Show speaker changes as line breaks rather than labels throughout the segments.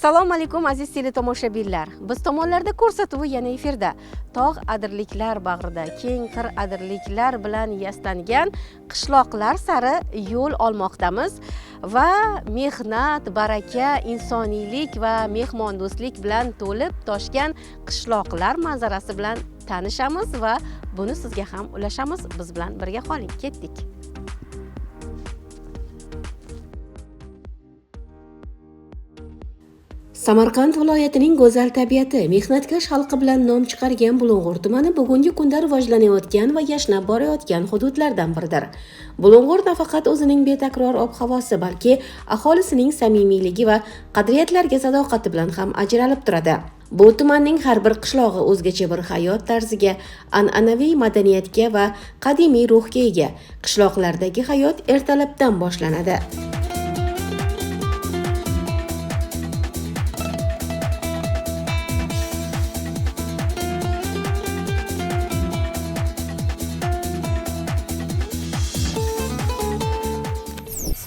Assalomu alaykum aziz teletomoshabinlar. Biz tomonlarda ko'rsatuvi yana efirda. Tog' adirliklar bag'rida keng qir adirliklar bilan yastangan qishloqlar sari yo'l olmoqdamiz va mehnat, baraka, insoniylik va mehmondo'stlik bilan to'lib toshgan qishloqlar manzarasi bilan tanishamiz va buni sizga ham ulashamiz. Biz bilan birga qoling, ketdik. Samarqand viloyatining go'zal tabiati, mehnatkash xalqi bilan nom chiqargan Bulung'ur tumani bugungi kunda rivojlanayotgan va yashnab borayotgan hududlardan biridir. Bulung'ur nafaqat o'zining betakror ob-havosi, balki aholisining samimiyligi va qadriyatlarga sadoqati bilan ham ajralib turadi. Bu tumanning har bir qishlog'i o'zgacha bir hayot tarziga, an'anaviy madaniyatga va qadimiy ruhga ega. Qishloqlardagi hayot ertalabdan boshlanadi.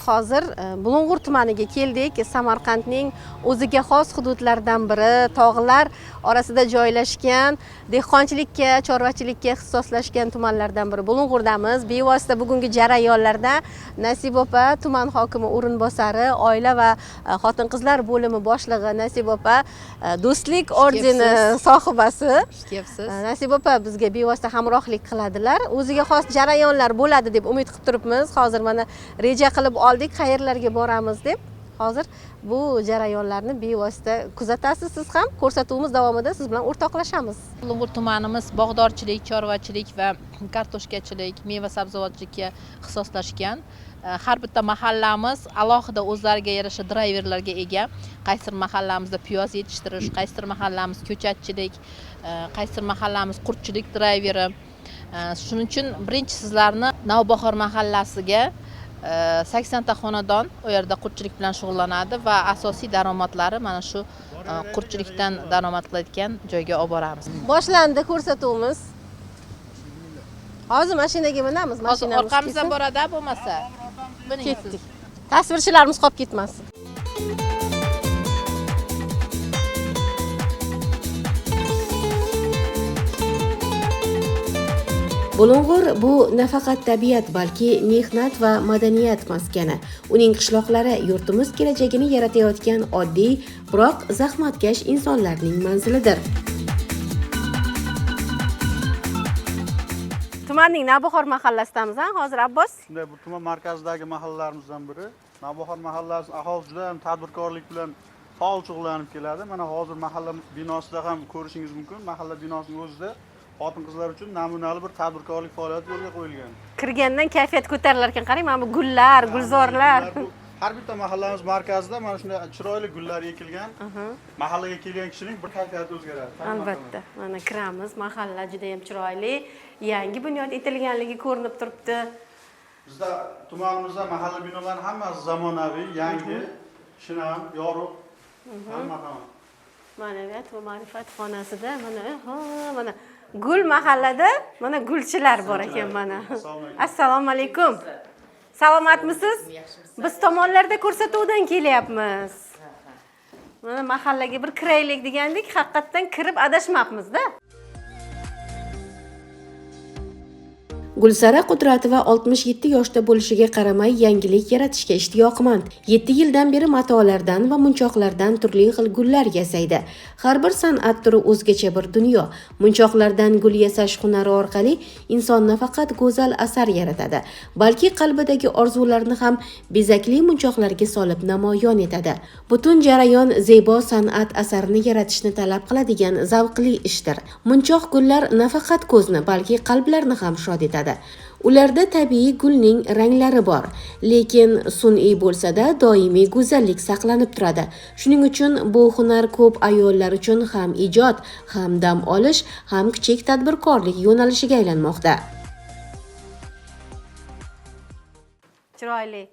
Hozir Bulung'ur tumaniga keldik. Samarqandning o'ziga xos hududlaridan biri, tog'lar orasida joylashgan, dehqonchilikka, chorvachilikka ixtisoslashgan tumanlardan biri Bulung'urdamiz. Bevosita bugungi jarayonlarda Nasiba opa, tuman hokimi o'rinbosari, oila va xotin-qizlar bo'limi boshlig'i Nasiba opa, Do'stlik ordeni sohibasi. Nasiba opa bizga bevosita hamrohlik qiladilar. O'ziga xos jarayonlar bo'ladi deb umid qilib turibmiz. Hozir mana reja qilib oldik, qayerlarga boramiz deb. Hozir bu jarayonlarni bevosita kuzatasiz siz ham. Ko'rsatuvimiz davomida siz bilan o'rtoqlashamiz.
Bulung'ur tumanimiz bog'dorchilik, chorvachilik va kartoshkachilik, meva sabzavotchilikka ixtisoslashgan. Har bitta mahallamiz alohida o'zlariga yarasha drayverlarga ega. Qaysidir mahallamizda piyoz yetishtirish, qaysidir mahallamiz ko'chatchilik, qaysidir mahallamiz qurtchilik drayveri. Shuning uchun birinchi sizlarni Navbahor mahallasiga 80 ta xonadon u yerda qurtchilik bilan shug'ullanadi va asosiy daromadlari mana shu qurtchilikdan daromad qiladigan joyga olib boramiz.
Boshlandi ko'rsatuvimiz. Hozir mashinaga minamiz, mashinamiz
orqamizdan boradi, bo'lmasa.
Ketdik. Tasvirchilarimiz qolib ketmasin. Bulung'ur bu nafaqat tabiat, balki mehnat va madaniyat maskani. Uning qishloqlari yurtimiz kelajagini yaratayotgan oddiy, biroq zahmatkash insonlarning manzilidir. Tumanning Navbahor mahallasidamiz, ha, hozir Abbos?
Shunday, bu tuman markazidagi mahallalarimizdan biri. Navbahor mahallasi aholisi juda ham tadbirkorlik bilan faol shug'ullanib keladi. Mana hozir mahalla binosida ham ko'rishingiz mumkin. Mahalla binosining o'zida xotin-qizlar uchun namunali bir tadbirkorlik faoliyati yo'lga qo'yilgan.
Kirgandan kayfiyat ko'tarilar ekan. Qarang, mana bu gullar, gulzorlar.
Har bitta mahallamiz markazida mana shunday chiroyli gullar ekilgan. Mahallaga kelgan kishining bir kayfiyati o'zgaradi.
Albatta. Mana kiramiz, mahalla juda ham chiroyli, yangi bunyod etilganligi ko'rinib turibdi.
Bizda tumanimizda mahalla binolarining hammasi zamonaviy, yangi, shinam, yorug', hamma ham.
Ma'naviyat va ma'rifat xonasida mana, ha, mana gul mahallada mana gulchilar bor ekan mana. Assalomu alaykum. Salomatmisiz? Biz tomonlarda ko'rsatuvdan kelyapmiz. Mana mahallaga bir kiraylik degandik, haqiqatdan kirib adashmabmiz-da.
Gulsara Qudratova 67 yoshda bo'lishiga qaramay yangilik yaratishga ishtiyoqmand. 7 yildan beri matolardan va munchoqlardan turli xil gullar yasaydi. Har bir san'at turi o'zgacha bir dunyo. Munchoqlardan gul yasash hunari orqali inson nafaqat go'zal asar yaratadi, balki qalbidagi orzularni ham bezakli munchoqlarga solib namoyon etadi. Butun jarayon zebo san'at asarini yaratishni talab qiladigan zavqli ishdir. Munchoq gullar nafaqat ko'zni, balki qalblarni ham shod etadi. Ularda tabiiy gulning ranglari bor, lekin sun'iy bo'lsa-da doimiy go'zallik saqlanib turadi. Shuning uchun bu hunar ko'p ayollar uchun ham ijod, ham dam olish, ham kichik tadbirkorlik yo'nalishiga aylanmoqda.
Chiroyli,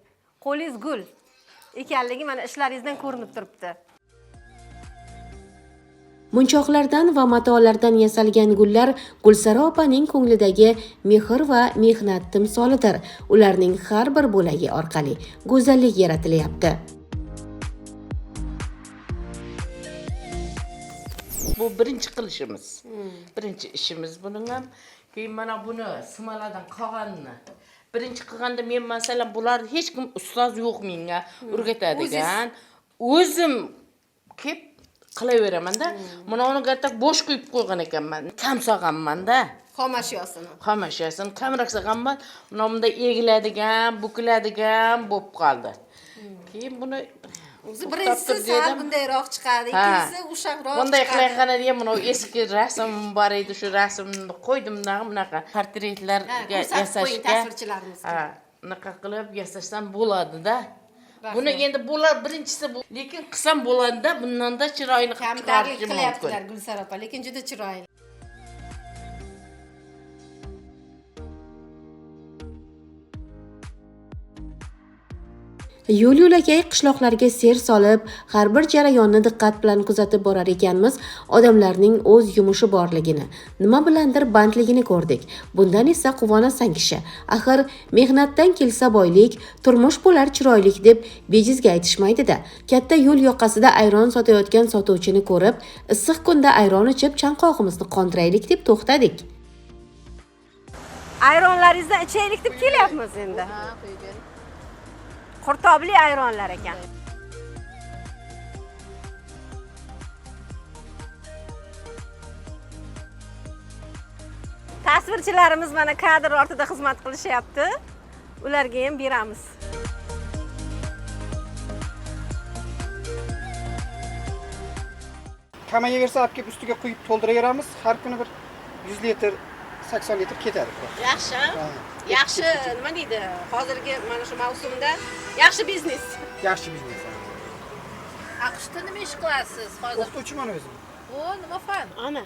qo'lingiz gul ekanligi mana ishlaringizdan ko'rinib turibdi.
Munchoqlardan va matolardan yasalgan gullar Gulsara opaning ko'nglidagi mehr va mehnat timsolidir. Ularning har bir bo'lagi orqali go'zallik yaratilyapti.
Bu birinchi qilishimiz. Birinchi ishimiz buning ham. Keyin mana buni smalardan qolganini. Birinchi qilganda men, masalan, bularni hech kim ustoz yo'q menga o'rgatadigan. O'zim kelib qilaveramanda. Mana uni gartak bo'sh quyib qo'ygan ekanman. Kam solganman-da.
Xom ashyosini.
Xom ashyosini kamroq solganman. Mana bunday egiladigan, bukiladigan bo'lib qoldi. Keyin buni
O'zi birinchisi sal bundayroq chiqadi, ikkinchisi ushoqroq
bunday
chiqadi.
Qilayotgan ham mana eski rasmim bor edi, shu rasmni qo'ydim bunaqa portretlarga
ko'rsatib qo'ying
yasashga.
tasvirchilarimizga.
Ha, bunaqa qilib yasashdan bo'ladi-da. Buni endi bular birinchisi bu, lekin qilsam bo'ladi-da, bundan-da chiroyli qilib
Kamtarlik
chiqarishim mumkin.
qilyaptilar Gulsar opa, lekin juda chiroyli.
Yo'l yo'lakay qishloqlarga ser solib, har bir jarayonni diqqat bilan kuzatib borar ekanmiz, odamlarning o'z yumushi borligini, nima bilandir bandligini ko'rdik. Bundan esa quvonasan kishi. Axir mehnatdan kelsa boylik, turmush bo'lar chiroylik deb bejizga aytishmaydi-da. Katta yo'l yoqasida ayron sotayotgan sotuvchini ko'rib, issiq kunda ayron ichib chanqog'imizni qondiraylik deb to'xtadik.
Ayronlaringizdan ichaylik deb kelyapmiz endi.
Ha, qo'yib bering.
Qurtobli ayronlar ekan. Tasvirchilarimiz mana kadr ortida xizmat qilishyapti. Ularga ham beramiz.
Kamayaversa olib kelib ustiga quyib to'ldiraveramiz. Har kuni bir 100 litr, 80 litr ketadi.
Yaxshi. Yaxshi, nima deydi? Hozirgi mana shu mavsumda yaxshi biznes.
Yaxshi biznes.
AQShda nima ish qilasiz hozir?
O'qituvchiman o'zim.
O, nima fan?
Ana,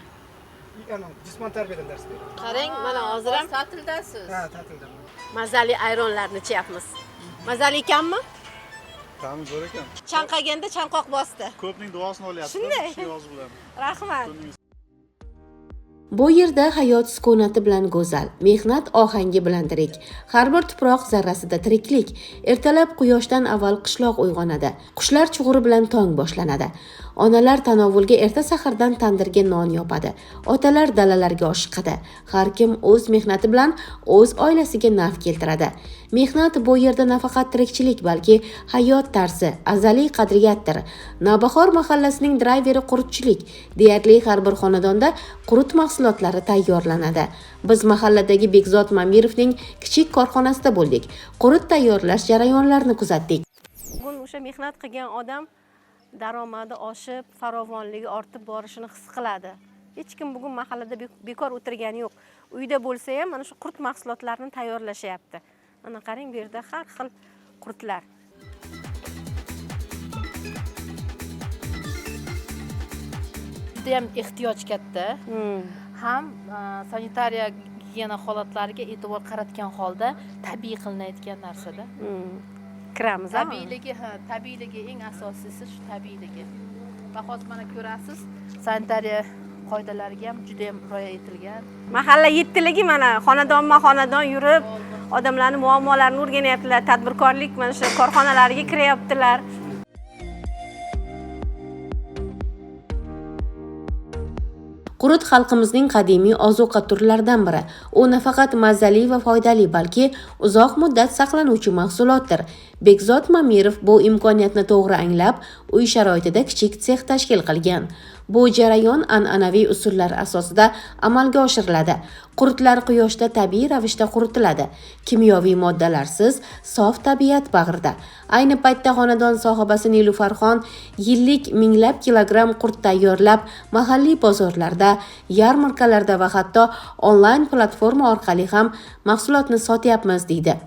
Ana, jismoniy tarbiyadan dars beraman.
qarang, mana hozir ham
ta'tildasiz.
Ha, ta'tildaman.
Mazali ayronlarni ichyapmiz. Mazali ekanmi?
Ta'mi zo'r ekan.
Chanqaganda chanqoq bosdi.
Ko'pning duosini olyapti.
Shunday.
Shu yoz bilan.
Rahmat.
Bu yerda hayot sukunati bilan go'zal, mehnat ohangi bilan tirik. Har bir tuproq zarrasida tiriklik. Ertalab quyoshdan avval qishloq uyg'onadi. Qushlar chug'uri bilan tong boshlanadi. Onalar tanovulga erta sahardan tandirga non yopadi. Otalar dalalarga oshiqadi. Har kim o'z mehnati bilan o'z oilasiga naf keltiradi. Mehnat bu yerda nafaqat tirikchilik, balki hayot tarzi, azaliy qadriyatdir. Navbahor mahallasining drayveri qurutchilik. Deyarli har bir xonadonda qurut mahsulotlari tayyorlanadi. Biz mahalladagi Bekzod Mamirovning kichik korxonasida bo'ldik. Qurut tayyorlash jarayonlarini kuzatdik.
Bugun o'sha mehnat qilgan odam daromadi oshib, farovonligi ortib borishini his qiladi. Hech kim bugun mahallada bekor o'tirgani yo'q. Uyda bo'lsa ham mana shu qurt mahsulotlarini tayyorlashyapti. Mana qarang, bu yerda har xil qurtlar.
Juda ham ehtiyoj katta. Ham sanitariya gigiyena holatlariga e'tibor qaratgan holda tabiiy qilinayotgan narsada.
Kiramiz, ha?
Tabiiyligi, ha, tabiiyligi eng asosiysi shu tabiiyligi. Va hozir mana ko'rasiz, sanitariya qoidalariga ham juda ham rioya etilgan.
Mahalla yettiligi mana xonadonma-xonadon yurib, odamlarning muammolarini o'rganyaptilar, tadbirkorlik mana shu korxonalariga kiryaptilar.
Qurut xalqimizning qadimiy ozuqa turlaridan biri. U nafaqat mazali va foydali, balki uzoq muddat saqlanuvchi mahsulotdir. Bekzod Mamirov bu imkoniyatni to'g'ri anglab, uy sharoitida kichik sex tashkil qilgan. Bu jarayon an'anaviy usullar asosida amalga oshiriladi. Qurutlar quyoshda tabiiy ravishda quritiladi. Kimyoviy moddalarsiz, sof tabiat bag'rida. Ayni paytda xonadon sohibasi Nilufarxon yillik minglab kilogramm qurt tayyorlab, mahalliy bozorlarda, yarmarkalarda va hatto onlayn platforma orqali ham mahsulotni sotyapmiz deydi.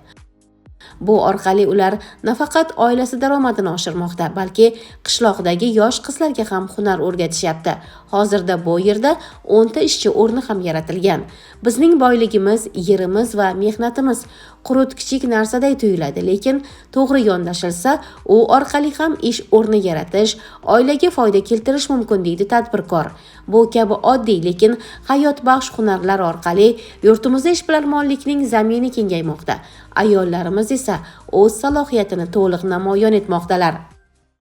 Bu orqali ular nafaqat oilasi daromadini oshirmoqda, balki qishloqdagi yosh qizlarga ham hunar o'rgatishyapti. Hozirda bu yerda 10 ta ishchi o'rni ham yaratilgan. Bizning boyligimiz, yerimiz va mehnatimiz. Qurut kichik narsaday tuyuladi, lekin to'g'ri yondashilsa, u orqali ham ish o'rni yaratish, oilaga foyda keltirish mumkin deydi tadbirkor. Bu kabi oddiy, lekin hayotbaxsh hunarlar orqali yurtimizda ishbilarmonlikning zamini kengaymoqda. Ayollarimiz esa o'z salohiyatini to'liq namoyon etmoqdalar.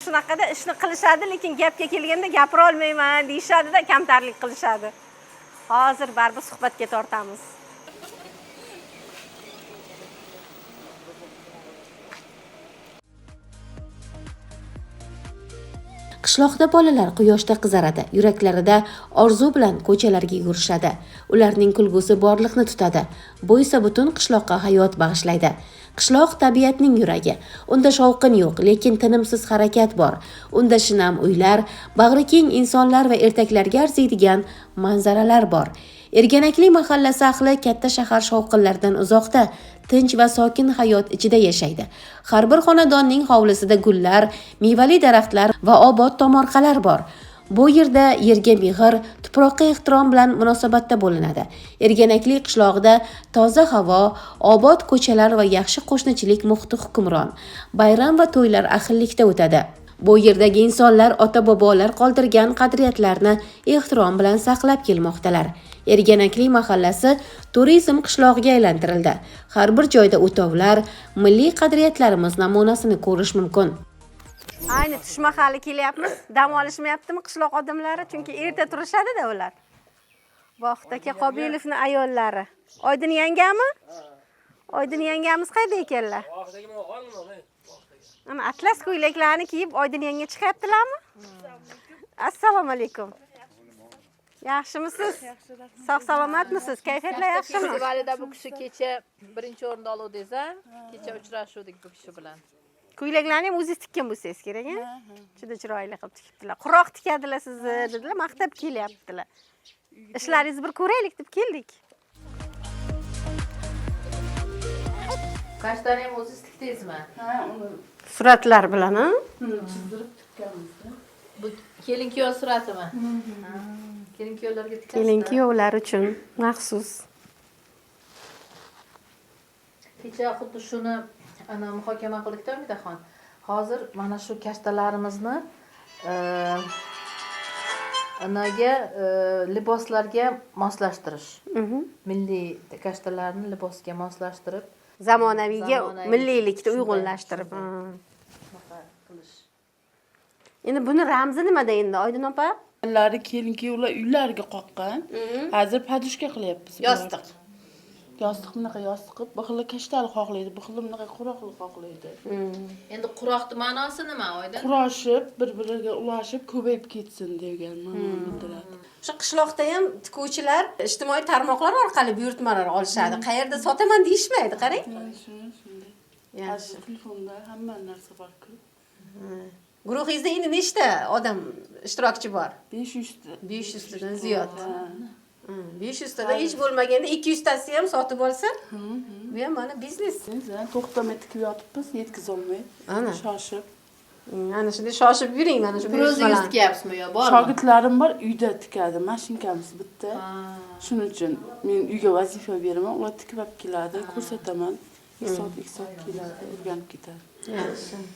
shunaqada ishni qilishadi, lekin gapga kelganda gapira olmayman deyishadi-da, kamtarlik qilishadi. Hozir baribir suhbatga tortamiz.
Qishloqda bolalar quyoshda qizaradi, yuraklarida orzu bilan ko'chalarga yugurishadi. Ularning kulgusi borliqni tutadi. Bu esa butun qishloqqa hayot bag'ishlaydi. Qishloq tabiatning yuragi. Unda shovqin yo'q, lekin tinimsiz harakat bor. Unda shinam uylar, bag'ri keng insonlar va ertaklarga arziydigan manzaralar bor. Erganakli mahallasi ahli katta shahar shovqinlaridan uzoqda, tinch va sokin hayot ichida yashaydi. Har bir xonadonning hovlisida gullar, mevali daraxtlar va obod tomorqalar bor. Bu yerda yerga mehr, tuproqqa ehtirom bilan munosabatda bo'linadi. Erganakli qishlog'ida toza havo, obod ko'chalar va yaxshi qo'shnichilik muhiti hukmron. Bayram va to'ylar ahillikda o'tadi. Bu yerdagi insonlar ota-bobolar qoldirgan qadriyatlarni ehtirom bilan saqlab kelmoqdalar. Erganakli mahallasi turizm qishlog'iga aylantirildi. Har bir joyda o'tovlar, milliy qadriyatlarimiz namunasini ko'rish mumkin.
Ayni tush mahali kelyapmiz. Dam olishmayaptimi qishloq odamlari? Chunki erta turishadi-da ular. Vohid aka Qobilovning ayollari. Oydin yangami? Oydin yangamiz qayda ekanlar? Ana atlas ko'ylaklarni kiyib Oydin yanga chiqyaptilarmi? Assalomu alaykum. Yaxshimisiz? Sog' salomatmisiz? Kayfiyatlar yaxshimi?
Festivalida bu kishi kecha birinchi o'rinni oluvdingiz-a? Kecha uchrashuvdik bu kishi bilan.
Ko'ylaklarni ham o'zingiz tikkan bo'lsangiz kerak, a? Juda chiroyli qilib tikibdilar. Quroq tikadilar sizni dedilar, maqtab kelyaptilar. Ishlaringizni bir ko'raylik deb keldik.
Kashtani ham o'zingiz tikdingizmi?
Ha, uni
Suratlar bilan, a?
chizdirib tikkanmiz.
Bu kelin kuyov suratimi? Kelin kuyovlarga tikasiz.
Kelin kuyovlar uchun maxsus.
Kecha xuddi shuni ana muhokama qildik-da Umidaxon. Hozir mana shu kashtalarimizni anaga liboslarga moslashtirish. Milliy kashtalarni libosga moslashtirib,
zamonaviyga milliylikni uyg'unlashtirib.
Shunaqa qilish.
Endi buni ramzi nimada endi Oydin opa?
Ullari kelin kuyovlar uylariga qoqqan. Hozir podushka qilyapmiz.
Yostiq.
Yostiq bunaqa yostiq qilib, bu xil kashtali xohlaydi, bu xil bunaqa quroqli xohlaydi.
Endi quroqni ma'nosi nima Oydin?
Qurashib, bir-biriga ulashib ko'payib ketsin degan ma'noni bildiradi.
O'sha qishloqda ham tikuvchilar ijtimoiy tarmoqlar orqali buyurtmalar olishadi. Qayerda sotaman deyishmaydi, qarang.
Shunday.
Yaxshi.
Telefonda hamma narsa bor-ku.
Guruhingizda endi nechta odam ishtirokchi bor?
500 ta.
500 tadan ziyod. 500 tadan hech bo'lmaganda 200 tasi ham sotib olsa, bu ham mana biznes.
To'xtamay tikib yotibmiz, yetkazolmay.
Ana.
Shoshib.
Ana shunday shoshib yuring, mana shu
Bir o'zingiz
buyurtmalarni.
tikyapsizmi yo bormi?
Shogirdlarim bor, uyda tikadi. Mashinkamiz bitta. Shuning uchun men uyga vazifa beraman, ular tikib olib keladi, ko'rsataman. 2 soat, 2 soat keladi, o'rganib ketadi.
Yaxshi.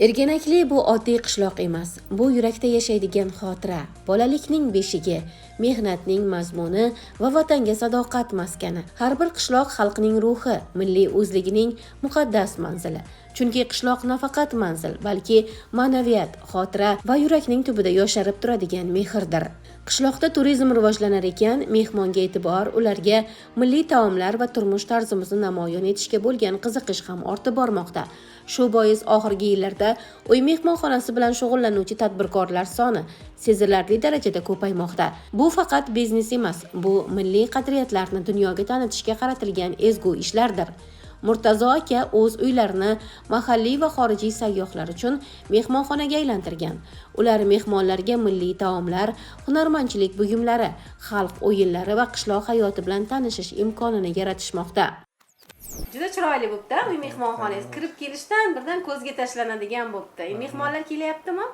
Erganakli bu oddiy qishloq emas. Bu yurakda yashaydigan xotira, bolalikning beshigi, mehnatning mazmuni va vatanga sadoqat maskani. Har bir qishloq xalqning ruhi, milliy o'zligining muqaddas manzili. Chunki qishloq nafaqat manzil, balki ma'naviyat, xotira va yurakning tubida yosharib turadigan mehrdir. Qishloqda turizm rivojlanar ekan, mehmonga e'tibor, ularga milliy taomlar va turmush tarzimizni namoyon etishga bo'lgan qiziqish ham ortib bormoqda. Shu bois oxirgi yillarda uy mehmonxonasi bilan shug'ullanuvchi tadbirkorlar soni sezilarli darajada ko'paymoqda. Bu faqat biznes emas, bu milliy qadriyatlarni dunyoga tanitishga qaratilgan ezgu ishlardir. Murtazo aka o'z uylarini mahalliy va xorijiy sayyohlar uchun mehmonxonaga aylantirgan. Ular mehmonlarga milliy taomlar, hunarmandchilik buyumlari, xalq o'yinlari va qishloq hayoti bilan tanishish imkonini yaratishmoqda.
Juda chiroyli bo'pti, uy mehmonxonangiz. Kirib kelishdan birdan ko'zga tashlanadigan bo'pti. Mehmonlar kelyaptimi?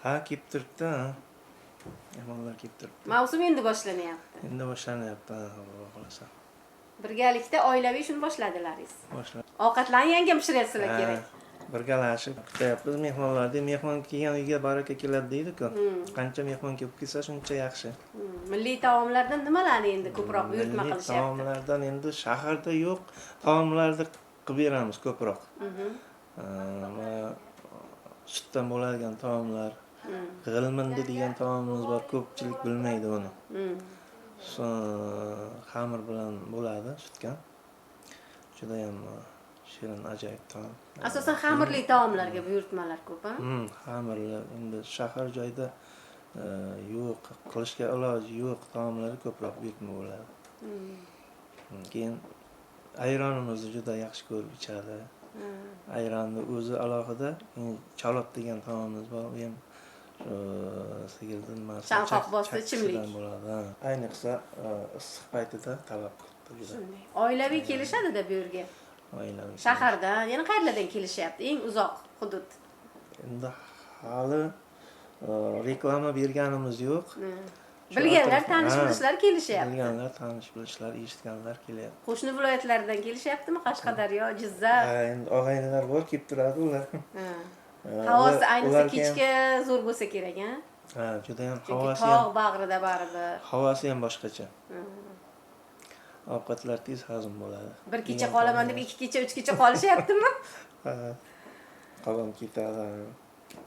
Ha, kelib turibdi, ha. Mehmonlar kelib turibdi.
Mavsum endi boshlanyapti.
Endi boshlanyapti, ha, Xudo xohlasa.
Birgalikda oilaviy shuni boshladilaringiz.
Boshlab.
Ovqatlarni yangam pishiryapsizlar kerak.
Birgalashib kutyapmiz mehmonlarni. Mehmon kelgan uyga baraka keladi deydi-ku. Qancha mehmon kelib kelsa shuncha yaxshi.
Milliy taomlardan nimalarni endi ko'proq buyurtma
Milliy
qilishyapti?
Taomlardan endi shaharda yo'q, taomlarni qilib beramiz ko'proq. Mana sutdan bo'ladigan taomlar, g'ilmindi degan taomimiz bor, ko'pchilik bilmaydi uni. Xamir bilan bo'ladi, sutga. Juda ham shirin, ajoyib taom.
Asosan xamirli taomlarga buyurtmalar ko'p, a?
Xamirli. Endi shahar joyda yo'q, qilishga iloji yo'q taomlar ko'proq buyurtma bo'ladi. Keyin ayronimizni juda yaxshi ko'rib ichadi. Ayronni o'zi alohida, chalob degan taomimiz bor, u ham sigirdan nimasi,
Chanqoq bosdi ichimlik
bo'ladi. Ayniqsa issiq paytida talab katta juda.
Oilaviy kelishadi-da bu yerga.
Oilaviy.
Shahardan, yana qayerlardan kelishyapti? Eng uzoq hudud.
Endi hali reklama berganimiz yo'q.
Bilganlar, tanish bilishlar kelishyapti.
Bilganlar, tanish bilishlar, eshitganlar kelyapti.
Qo'shni viloyatlardan kelishyaptimi? Qashqadaryo, Jizzax.
Ha, endi og'aynilar bor, kelib turadi ular.
Havosi ayniqsa kechga zo'r bo'lsa kerak, ha?
Ha, juda ham havosi ham.
Tog' bag'rida baribir.
Havosi ham boshqacha. Ovqatlar tez hazm bo'ladi.
Bir kecha qolaman deb 2 kecha, 3 kecha qolishyaptimi?
Ha. Qolib ketadi.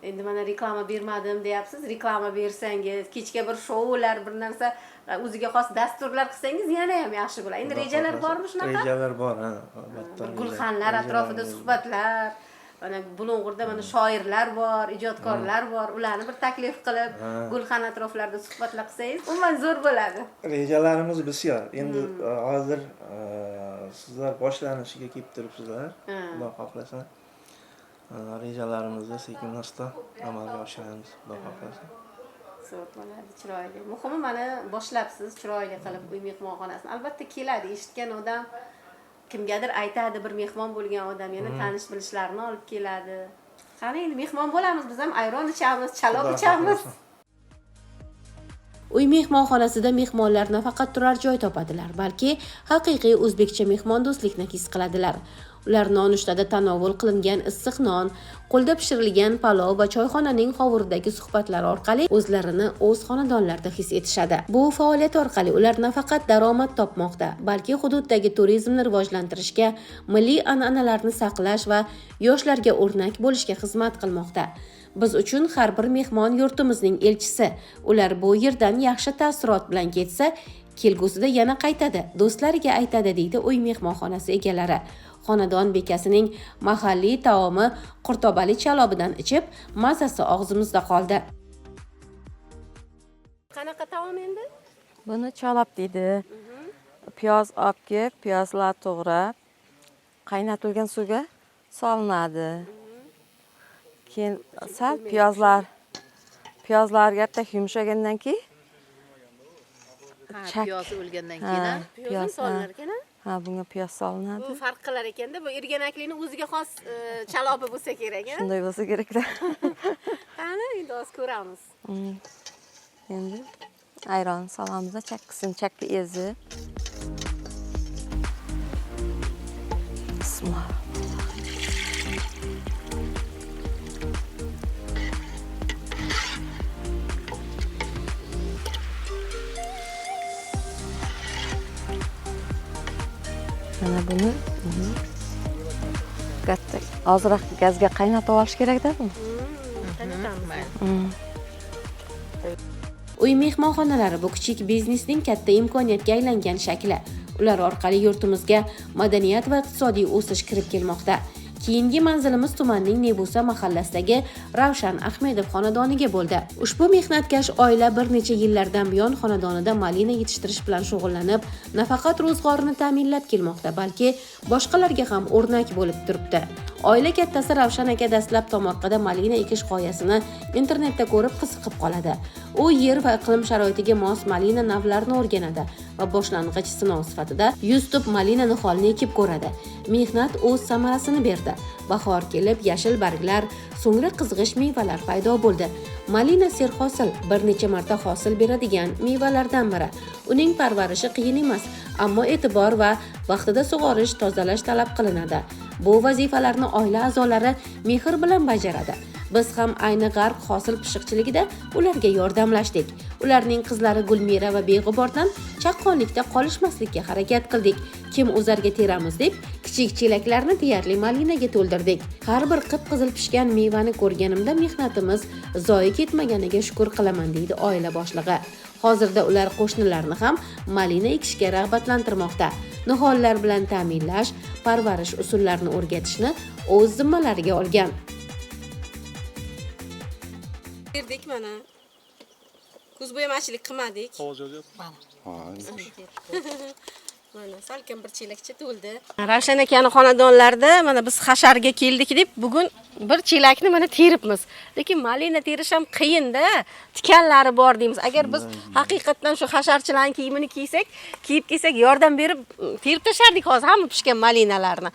Endi mana reklama bermadim deyapsiz. Reklama bersangiz, kechga bir shoular, bir narsa, o'ziga xos dasturlar qilsangiz yana ham yaxshi bo'ladi. Endi rejalar bormi shunaqa?
Rejalar bor, ha, albatta.
Gulxanlar atrofida suhbatlar, mana Bulung'urda mana shoirlar bor, ijodkorlar bor. Ularni bir taklif qilib, gulxan atroflarida suhbatlar qilsangiz, umuman zo'r bo'ladi.
Rejalarimiz bisyor. Endi hozir sizlar boshlanishiga kelib turibsizlar. Xudo xohlasa. Rejalarimizni sekin-asta amalga oshiramiz, Xudo xohlasa.
Zo'r bo'ladi, chiroyli. Muhimi mana boshlabsiz, chiroyli qilib uy mehmonxonasini. Albatta keladi, eshitgan odam kimgadir aytadi, bir mehmon bo'lgan odam yana tanish bilishlarini olib keladi. Qani endi mehmon bo'lamiz, biz ham ayron ichamiz, chalob ichamiz.
Uy mehmonxonasida mehmonlar nafaqat turar joy topadilar, balki haqiqiy o'zbekcha mehmondo'stlikni his qiladilar. Ular nonushtada tanovul qilingan issiq non, qo'lda pishirilgan palov va choyxonaning hovuridagi suhbatlar orqali o'zlarini o'z xonadonlarida his etishadi. Bu faoliyat orqali ular nafaqat daromad topmoqda, balki hududdagi turizmni rivojlantirishga, milliy an'analarni saqlash va yoshlarga o'rnak bo'lishga xizmat qilmoqda. Biz uchun har bir mehmon yurtimizning elchisi. Ular bu yerdan yaxshi taassurot bilan ketsa, kelgusida yana qaytadi, do'stlariga aytadi, deydi uy mehmonxonasi egalari. Xonadon bekasining mahalliy taomi qurtobali chalobidan ichib, mazasi og'zimizda qoldi.
Qanaqa taom endi?
Buni chalob deydi. Piyoz olib kelib, piyozlar to'g'rab, qaynatilgan suvga solinadi. Keyin sal piyozlarga yumshagandan keyin
piyozi o'lgandan keyin
piyoz solinar ekan.
Ha, bunga piyoz solinadi.
Bu farq qilar ekanda, bu irganaklikni o'ziga xos chalobi bo'lsa kerak, a?
Shunday bo'lsa kerakda.
Qani, endi hozir ko'ramiz.
Endi ayron solamiz, chakkisini chakka ezib. Bismillah. Mana buni katta ozroq gazga qaynatib olish kerakda buni.
Uy mehmonxonalari bu kichik biznesning katta imkoniyatga aylangan shakli. Ular orqali yurtimizga madaniyat va iqtisodiy o'sish kirib kelmoqda. Keyingi manzilimiz tumanning Nebusa mahallasidagi Ravshan Ahmedov xonadoniga bo'ldi. Ushbu mehnatkash oila bir necha yillardan buyon xonadonida malina yetishtirish bilan shug'ullanib, nafaqat ro'zg'orini ta'minlab kelmoqda, balki boshqalarga ham o'rnak bo'lib turibdi. Oila kattasi Ravshan aka dastlab tomorqada malina ekish g'oyasini internetda ko'rib qiziqib qoladi. U yer va iqlim sharoitiga mos malina navlarini o'rganadi va boshlang'ich sinov sifatida 100 tup malina niholini ekib ko'radi. Mehnat o'z samarasini berdi. Bahor kelib, yashil barglar, so'ngra qizg'ish mevalar paydo bo'ldi. Malina serhosil, bir necha marta hosil beradigan mevalardan biri. Uning parvarishi qiyin emas, ammo e'tibor va vaqtida sug'orish, tozalash talab qilinadi. Bu vazifalarni oila a'zolari mehr bilan bajaradi. Biz ham ayni g'arq hosil pishiqchiligida ularga yordamlashdik. Ularning qizlari Gulmira va Beg'ubordan chaqqonlikda qolishmaslikka harakat qildik. Kim o'zarga teramiz deb, Kichik chelaklarni deyarli malinaga to'ldirdik. Har bir qip-qizil pishgan mevani ko'rganimda mehnatimiz zoyi ketmaganiga shukur qilaman, deydi oila boshlig'i. Hozirda ular qo'shnilarni ham malina ekishga rag'batlantirmoqda. Nihollar bilan ta'minlash, parvarish usullarini o'rgatishni o'z zimmalariga olgan.
Berdik mana. Ko'z bo'yamachilik qilmadik.
Qog'oz yozyapti.
Mana salkam bir chelakcha to'ldi. Ravshan akani xonadonlarida mana biz hasharga keldik deb bugun bir chelakni mana teribmiz. Lekin malina terish ham qiyin-da. Tikanlari bor deymiz. Agar biz haqiqatdan shu hasharchilarning kiyimini kiysak, kiyib kelsak, yordam berib terib tashlardik hozir hamma pishgan malinalarni.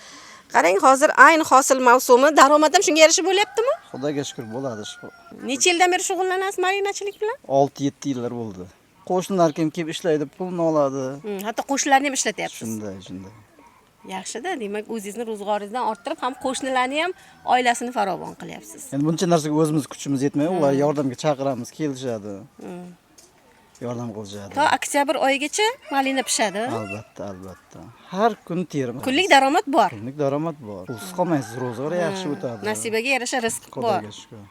Qarang, hozir ayni hosil mavsumi, daromad ham shunga yarasha bo'lyaptimi?
Xudoga shukr bo'ladi shu.
Necha yildan beri shug'ullanasiz malinachilik bilan?
6-7 yillar bo'ldi. Qo'shnilar kim kelib ishlaydi, pulni oladi.
Hatto qo'shnilarni ham ishlatyapsiz.
Shunday, shunday.
Yaxshi-da, demak o'zingizni ro'zg'oringizdan orttirib ham qo'shnilarni ham oilasini farovon qilyapsiz.
Endi buncha narsaga o'zimiz kuchimiz yetmaydi, ular yordamga chaqiramiz, kelishadi. Yordam qilishadi.
To oktyabr oyigacha malina pishadi.
Albatta, albatta. Har kun terimiz.
Kunlik daromad bor.
Kunlik daromad bor. Pulsiz qolmaysiz, ro'zg'or yaxshi o'tadi.
Nasibaga yarasha rizq bor.
Xudoga shukr.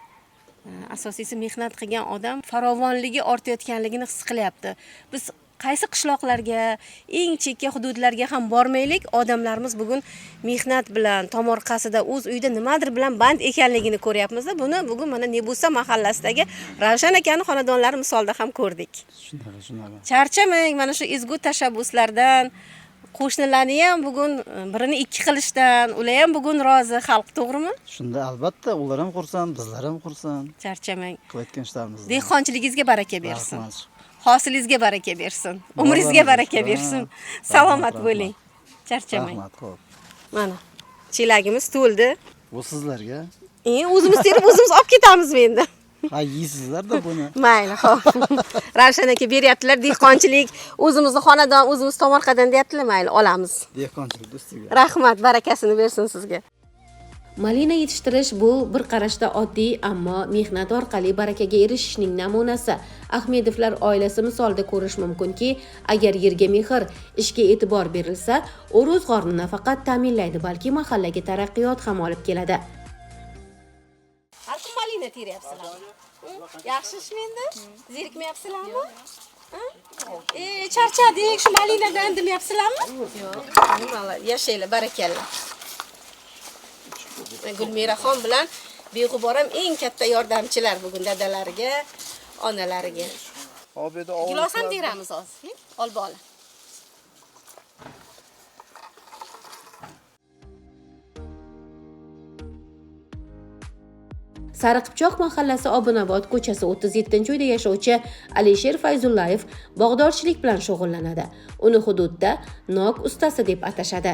Asosiysi mehnat qilgan odam farovonligi ortayotganligini his qilyapti. Biz qaysi qishloqlarga, eng chekka hududlarga ham bormaylik, odamlarimiz bugun mehnat bilan, tomorqasida, o'z uyida nimadir bilan band ekanligini ko'ryapmiz-da. Buni bugun mana Nebusa mahallasidagi Ravshan akani xonadonlari misolida ham ko'rdik.
Shunaqa, shunaqa.
Charchamang mana shu ezgu tashabbuslardan, qo'shnilarni ham bugun birini ikki qilishdan, ular ham bugun rozi xalq, to'g'rimi?
Shunda albatta ular ham xursand, bizlar ham xursand.
Charchamang.
Qilayotgan ishlarimizdan.
Dehqonchiligingizga baraka bersin.
Rahmat.
Hosilingizga baraka bersin. Umringizga baraka bersin. Salomat bo'ling. Charchamang.
Rahmat, xo'p.
Mana chelagimiz to'ldi.
Bu sizlarga.
O'zimiz terib o'zimiz olib ketamizmi endi?
Ha, yeysizlar-da buni.
Mayli, xo'p. Ravshan aka beryaptilar, dehqonchilik, o'zimizni xonadon, o'zimiz tomorqadan deyaptilar, mayli, olamiz.
Dehqonchilik ustiga.
Rahmat, barakasini bersin sizga.
Malina yetishtirish bu bir qarashda oddiy, ammo mehnat orqali barakaga erishishning namunasi. Ahmedovlar oilasi misolida ko'rish mumkinki, agar yerga mehr, ishga e'tibor berilsa, u ro'zg'orni nafaqat ta'minlaydi, balki mahallaga taraqqiyot ham olib keladi.
Har kun malina teryapsizlarmi? Yaxshi ishmi endi? Zerikmayapsizlarmi? Charchadik shu malinadan demayapsizlarmi? Yo'q. Yashanglar, barakalla. Gulmiraxon bilan Beg'ubor ham eng katta yordamchilar bugun dadalariga, onalariga. Gilos ham teramiz hozir, olbola.
Sariqipchoq mahallasi Obunobod ko'chasi 37-uyda yashovchi Alisher Fayzullayev bog'dorchilik bilan shug'ullanadi. Uni hududda nok ustasi deb atashadi.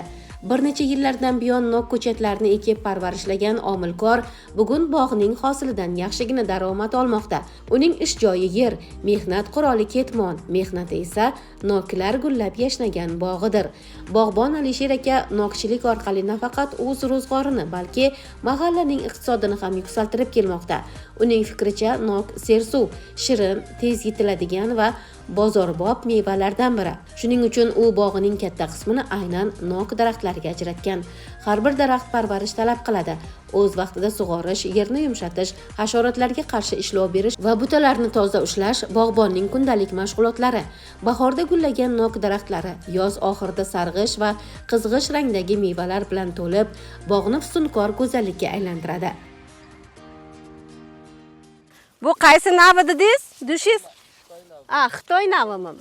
Bir necha yillardan buyon nok ko'chatlarini ekib parvarishlagan omilkor bugun bog'ning hosilidan yaxshigina daromad olmoqda. Uning ish joyi yer, mehnat quroli ketmon, mehnati esa noklar gullab yashnagan bog'idir. Bog'bon Alisher aka nokchilik orqali nafaqat o'z ro'zg'orini, balki mahallaning iqtisodini ham yuksaltirib kelmoqda. Uning fikricha, nok sersuv, shirin, tez yetiladigan va bozorbop mevalardan biri. Shuning uchun u bog'ining katta qismini aynan nok daraxtlariga ajratgan. Har bir daraxt parvarish talab qiladi. O'z vaqtida sug'orish, yerni yumshatish, hasharotlarga qarshi ishlov berish va butalarni toza ushlash bog'bonning kundalik mashg'ulotlari. Bahorda gullagan nok daraxtlari yoz oxirida sarg'ish va qizg'ish rangdagi mevalar bilan to'lib, bog'ni fusunkor go'zallikka aylantiradi.
Bu qaysi navi dedingiz? Dushingiz? Xitoy navimi?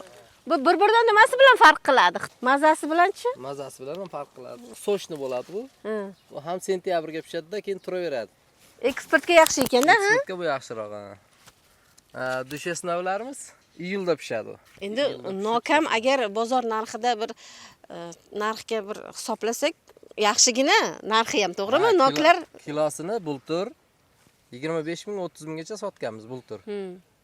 Bu bir-biridan nimasi bilan farq qiladi? Mazasi bilan-chi?
Mazasi bilan ham farq qiladi. Sochni bo'ladi bu. Bu ham sentyabrga pishadi-da, keyin turaveradi.
Eksportga yaxshi ekanda, ha?
Eksportga bu yaxshiroq, ha. Dushes navlarimiz iyulda pishadi.
Endi nok ham agar bozor narxida bir narxga bir hisoblasak, yaxshigina narxi ham, to'g'rimi? Noklar
kilosini bultur 25 ming, 30 minggacha sotganmiz bultur.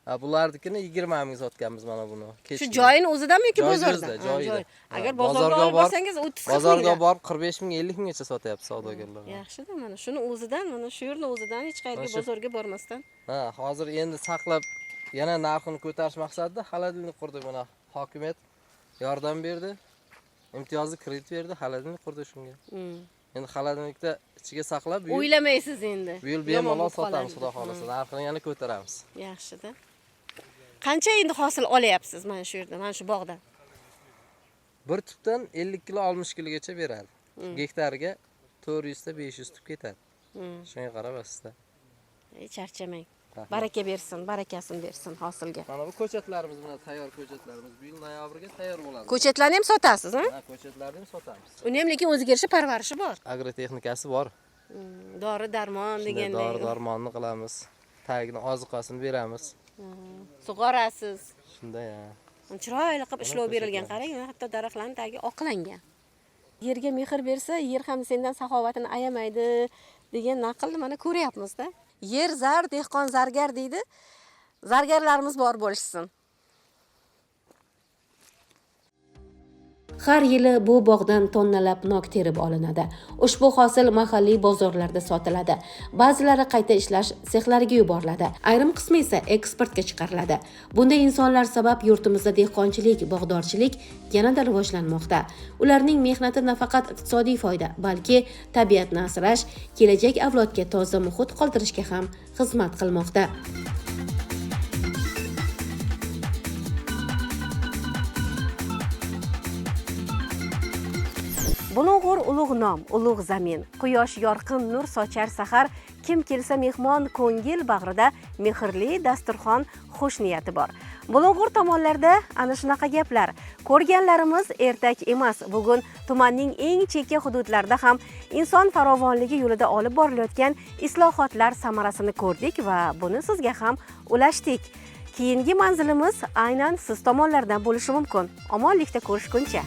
Ha, bulardikini 20 ming sotganmiz mana buni.
Shu joyini o'zidami yoki bozorda?
Joyida.
Agar bozorga olib borsangiz 30 ming.
Bozorga borib 45 ming, 50 minggacha sotyapti savdogarlar.
Yaxshida, mana shuni o'zidan, mana shu yerni o'zidan hech qayerga bozorga bormasdan.
Ha, hozir endi saqlab yana narxini ko'tarish maqsadida xolodilnik qurdik mana. Hokimiyat yordam berdi. Imtiyozli kredit berdi, холодильник qurdi shunga. Endi холодильник da ichiga saqlab, bu yil
O'ylamaysiz endi.
bu yil
Yomon
bemalol
bo'lib
sotamiz,
qoladi.
xudo xohlasa. Narxini yana ko'taramiz.
Yaxshida. Qancha endi hosil olyapsiz mana shu yerda, mana shu bog'dan?
Bir tupdan 50 kilo, 60 kilogacha beradi. Gektariga 400 ta 500 tup ketadi. Shunga qarab asosda.
Charchamang.
Rahmat.
Baraka bersin, barakasini bersin hosilga.
Mana bu ko'chatlarimiz, mana tayyor ko'chatlarimiz. Bu yil noyabrga tayyor bo'ladi.
Ko'chatlarni ham sotasiz, ha?
Ha, ko'chatlarni ham sotamiz.
Uni ham lekin o'ziga yarasha parvarishi bor.
Agrotexnikasi bor.
Dori darmon
Shunday
degandek.
dori darmonni qilamiz. Tagini oziqasini beramiz.
Sug'orasiz.
Shunday, ha.
Chiroyli qilib ishlov berilgan.
ko'chatlarimiz.
Qarang, hatto daraxtlarning tagi oqlangan. Yerga mehr bersa, yer ham sendan saxovatini ayamaydi degan naqlni mana ko'ryapmiz-da. Yer zar, dehqon zargar deydi. Zargarlarimiz bor bo'lishsin.
Har yili bu bog'dan tonnalab nok terib olinadi. Ushbu hosil mahalliy bozorlarda sotiladi. Ba'zilari qayta ishlash sexlariga yuboriladi. Ayrim qismi esa eksportga chiqariladi. Bunday insonlar sabab yurtimizda dehqonchilik, bog'dorchilik yanada rivojlanmoqda. Ularning mehnati nafaqat iqtisodiy foyda, balki tabiatni asrash, kelajak avlodga toza muhit qoldirishga ham xizmat qilmoqda.
Bulung'ur ulug' nom, ulug' zamin. Quyosh yorqin nur sochar sahar, kim kelsa mehmon ko'ngil bag'rida mehrli dasturxon xush niyati bor. Bulung'ur tomonlarda ana shunaqa gaplar. Ko'rganlarimiz ertak emas. Bugun tumanning eng chekka hududlarida ham inson farovonligi yo'lida olib borilayotgan islohotlar samarasini ko'rdik va buni sizga ham ulashdik. Keyingi manzilimiz aynan siz tomonlardan bo'lishi mumkin. Omonlikda ko'rishguncha.